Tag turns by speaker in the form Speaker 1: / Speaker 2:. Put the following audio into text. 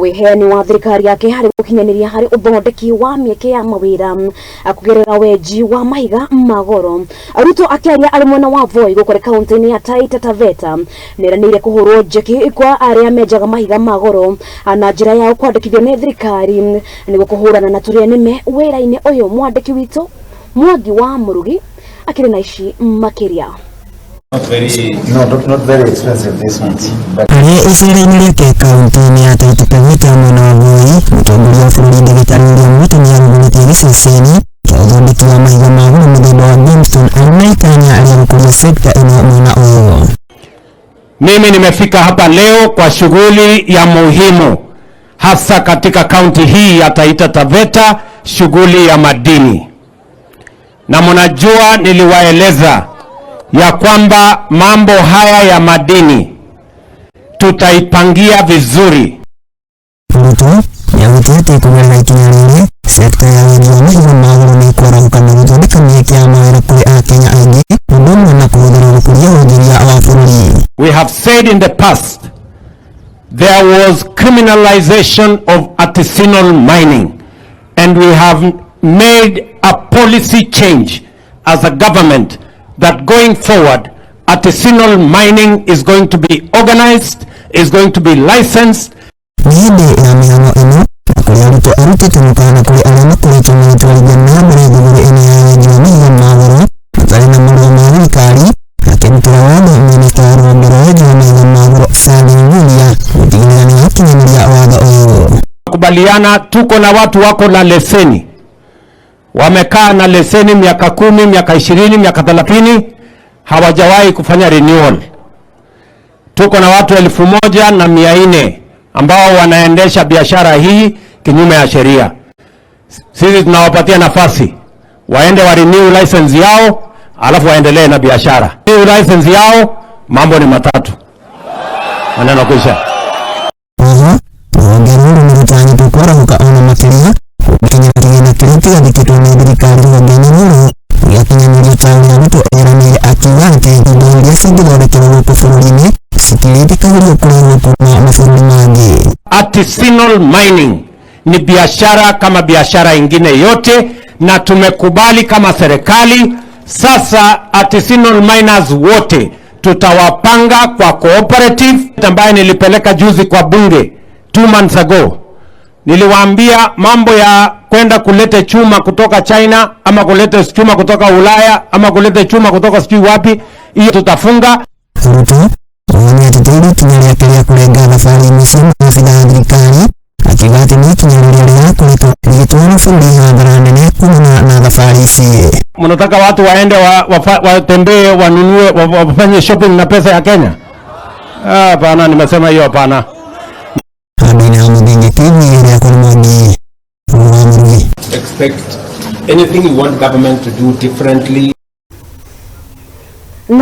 Speaker 1: Wĩheani wa thirikari yake harĩ gũkinyanĩria harĩ ũthondeki wa mĩeke ya mawĩra kũgerera wenji wa mahiga ma goro. Ruto akĩaria arĩ mwena wa Voi gũkũ kaunti-inĩ ya Taita Taveta nĩeranĩire kũhũrwo njeki kwa arĩa menjaga mahiga ma goro na njĩra yao kwandĩkithio nĩ thirikari nĩguo kũhũrana na tũrĩa nĩme wĩra-inĩ ũyũ. Mwandĩki witũ Mwangi wa Mũrugi akĩrĩ na ici makĩria.
Speaker 2: Not very
Speaker 3: No, not very expensive, this ones. But
Speaker 4: Arĩ icera-inĩ rĩake kaunti-inĩ ya Taita Taveta mwena wa Voi, mũtongoria wa bũrũri Ndagĩtarĩ William Ruto nĩarugũrĩtie gĩceceni kĩa ũthondeki wa mahiga ma goro mũthemba wa gemstone arĩ na itanya rĩa gũkũria sekta ĩno mwena ũyũ.
Speaker 5: Mimi nimefika hapa leo kwa shughuli ya muhimu, hasa katika kaunti hii ya Taita Taveta, shughuli ya madini. Na mnajua niliwaeleza ya kwamba mambo haya ya madini tutaipangia vizuri.
Speaker 4: Ruto nĩaugĩte atĩ kũgerera ikinya rĩrĩ sekta ya wenji wa mahiga ma goro nĩ ĩkwarahũka na gũthondeka mĩeke ya mawĩra kũrĩ akenya aingĩ ũndũ ũmwe na kũhũthĩrwo gũkũria wonjoria wa bũrũri.
Speaker 5: We have said in the past there was criminalization of artisanal mining, and we have made a policy change as a government that going forward artisanal mining is going to be organized, is going to be licensed.
Speaker 4: Nĩ hĩndĩ ya mĩhang'o ĩno na kũrĩa Ruto arutĩte mũkana kũrĩ arĩa makoretwo magĩtwarithia na mbere thũgũrĩ ĩno ya wenji wa mahiga ma goro matarĩ na marũa ma thirikari, akĩrutĩra watho minista wa rũhonge rwa wenji wa mahiga ma goro Salim Mvurya gũtigĩrĩra nĩ wakinyanĩria watho ũyũ.
Speaker 5: Kubaliana, tuko na watu wako na leseni, wamekaa na leseni miaka 10, miaka 20, miaka 30, hawajawahi kufanya renewal. Tuko na watu 1400 ambao wanaendesha biashara hii kinyume ya sheria. Sisi tunawapatia nafasi waende wa renew license yao, alafu waendelee na biashara. Renew license yao, mambo ni matatu, maneno kwisha.
Speaker 4: Oho rũhonge rũrũ nĩ rũtanyĩtwo kwarahũka ona makĩria gũkinya kĩgĩna kĩrĩa kĩgathĩkĩtwo nĩ thirikari rũhonge-inĩ rũrũ gĩakinyanĩrio ta ũrĩa Ruto eranĩire, akiuga atĩ indo iria cingĩthondekerwo gũkũ bũrũri-inĩ citirĩtĩkagĩrio kũrehwo kuma mabũrũri mangĩ.
Speaker 5: Artisanal mining ni biashara kama biashara ingine yote, na tumekubali kama serikali sasa artisanal miners wote tutawapanga kwa cooperative, ambaye nilipeleka juzi kwa bunge 2 months ago. Niliwaambia mambo ya kwenda kulete chuma kutoka China ama kulete chuma kutoka Ulaya ama kulete chuma kutoka sijui wapi, hiyo tutafunga.
Speaker 4: Ruto oho nĩateteire ikinya rĩake rĩa kũrenga thabarĩ-inĩ cia maabitha a thirikari, akiuga atĩ nĩ ikinya rĩrĩa rĩrakoretwo rĩgĩtwara bũrũri hathara nene kumana na thabarĩ ici.
Speaker 5: Mnataka watu waende watembee wanunue wafanye shopping na pesa ya Kenya? Ah, hapana, nimesema hiyo hapana.
Speaker 4: Handũ-inĩ ha Mũthingi TV, rĩakwa nĩ Mwangi wa Mũrugi.
Speaker 2: Expect anything you want government to do differently.